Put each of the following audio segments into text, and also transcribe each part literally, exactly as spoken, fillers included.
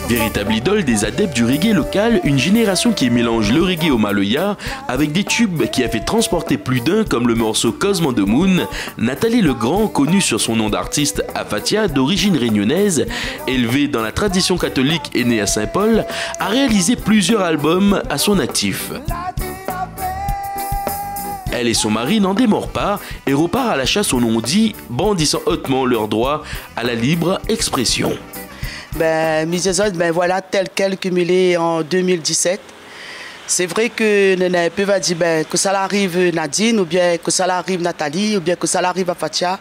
Véritable idole des adeptes du reggae local, une génération qui mélange le reggae au maloya avec des tubes qui a fait transporter plus d'un comme le morceau Cosmo de Moon, Nathalie Legrand, connue sur son nom d'artiste Afatia, d'origine réunionnaise, élevée dans la tradition catholique et née à Saint-Paul, a réalisé plusieurs albums à son actif. Elle et son mari n'en démordent pas et repartent à la chasse, on dit, brandissant hautement leur droit à la libre expression. Bin, mi di azot, bin voilà, tel quel ke mi lé an deux mille dix-sept. Sé vré ke néna in pé va di, bin, ke sa la ariv Nadine, oubien ke sa la ariv Nathalie, oubien ke sa la ariv Afatia.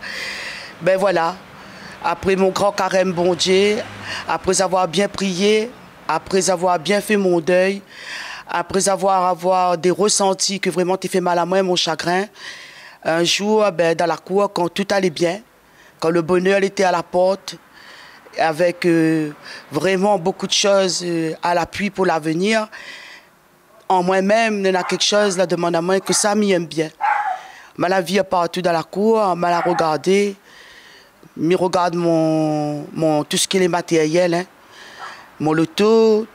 Bin voilà. Apré mon gran karèm Bondié, apré avoir bien priyé, apré avoir bien fé mon dèy, apré avoir, avoir dé resanti ke vréman té fé mal amoin, mon shagrin, in zour, bin, dan la kour, kan tout alé bien, kan le bonèr lété a la port, avèk, eu, vréman bonpé de shoz, eu, a lapui pou lavenir, an moin mèm, néna kékshoz la domann amoin ke sa mi èm bien. Ma la vir partou dan la kour, ma la rogardé, mi rogard mon, mon, tout sak lé matérièl, in. Mon loto,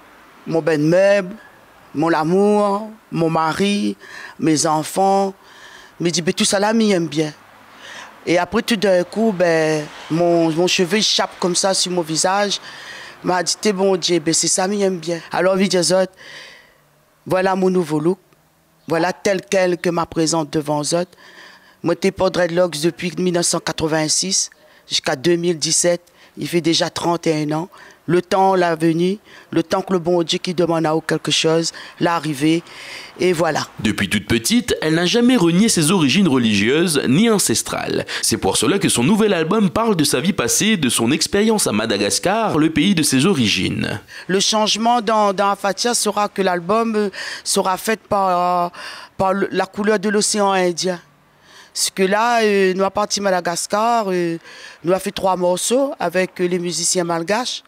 mon bann mèb, mon lamour, mon mari, mé zanfan. Mi di, bin, tout sa la, mi èm bien. É apré, tout d'in kou, bin, mon, mon shové i shap konmsa si mon vizaz. Ma di, té Bondié, bin, sé sa mi èm bien. Alor, mi di azot, voilà mon nouvo look. Voilà tel quel ke ma prézant dovan zot. Moin té por dreadlocks dopi mil nèf san katrovin-sis ziska deux mille dix-sept. I fé déza trant é in an. Le tan la vni, le tan ke le Bondié ki domann aou kékshoz, la arivé. É voilà. Depuis toute petite, elle n'a jamais renié ses origines religieuses ni ancestrales. C'est pour cela que son nouvel album parle de sa vie passée, de son expérience à Madagascar, le pays de ses origines. Le changement dans, dans Afatia sera que l'album, euh, sera fait par, euh, par le, la couleur de l'océan Indien. Parske la, euh, nou la parti Madagascar, euh, nou la fé troi morso avèk, euh, lé mizisien malgash,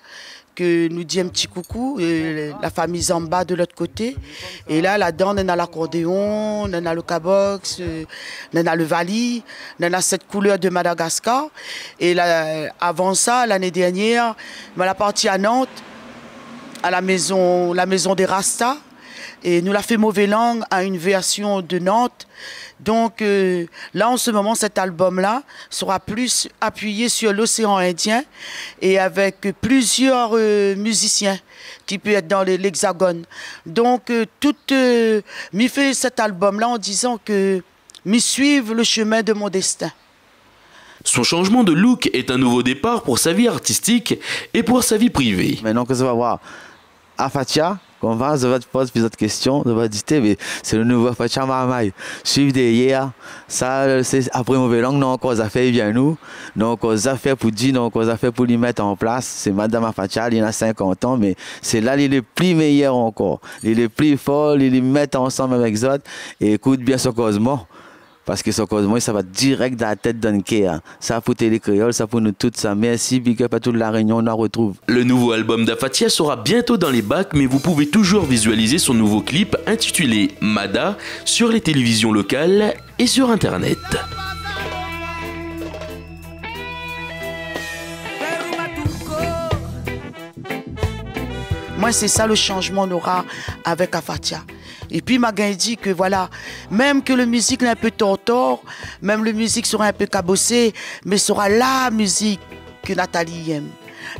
ke nou di in ti koukou, euh, la fami Zamba de lot koté. É la, ladan, néna lakordéon, néna le kaboks, euh, néna le vali, néna sèt koulèr de Madagascar. É la, avan sa, lané dernièr, ma la parti a Nantes, à la maison, la maison des Rasta. É nou la fé Mové Lang a une version de Nantes. Donc, euh, là, en ce moment, cet album-là sera plus appuyé sur l'océan Indien et avec plusieurs, euh, musiciens qui peuvent être dans les, l'Hexagone. Donc, euh, tout, euh, mi fé cet album-là en disant que mi suiv le chemin de mon destin. Son changement de look est un nouveau départ pour sa vie artistique et pour sa vie privée. Mintnan ke zot va voir Afatia, konmsa zot va poz pli zot késtion, zot va di, té, mé sé le nouvo Afatia marmay. Suiv dèrièr, sa, sé apré Mové Lang, nou ankor zafèr i vien nou, nou ankor zafèr pou di, nou ankor zafèr pou li mèt an plas. Sé madam Afatia, li na sinkant an, mé sé la li lé pli méyèr ankor. Li lé pli for, li, li mèt ansanm avèk zot, é ékout bien son kozman. Parske son kozman, sa va dirèk dan la tèt, dan le kèr. Sa pou Télé Kréol, sa pou nou tout sa. Mèrsi, big up à tout La Réunion, nou artrouv. Le nouveau album d'Afatia sera bientôt dans les bacs, mais vous pouvez toujours visualiser son nouveau clip intitulé Mada sur les télévisions locales et sur Internet. Moin, sé sa le changement nora avèk Afatia. Épi, ma gingn di ke, voilà, mèm ke le mizik lé in pé tortor, mèm le mizik sera in pé kabosé, mé sera la mizik ke Nathalie i èm.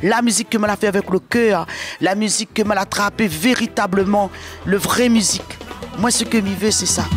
La mizik ke ma la fé avèk le kèr, la mizik ke ma la trapé véritableman, le vré mizik. Moin, sak mi vé, sé sa.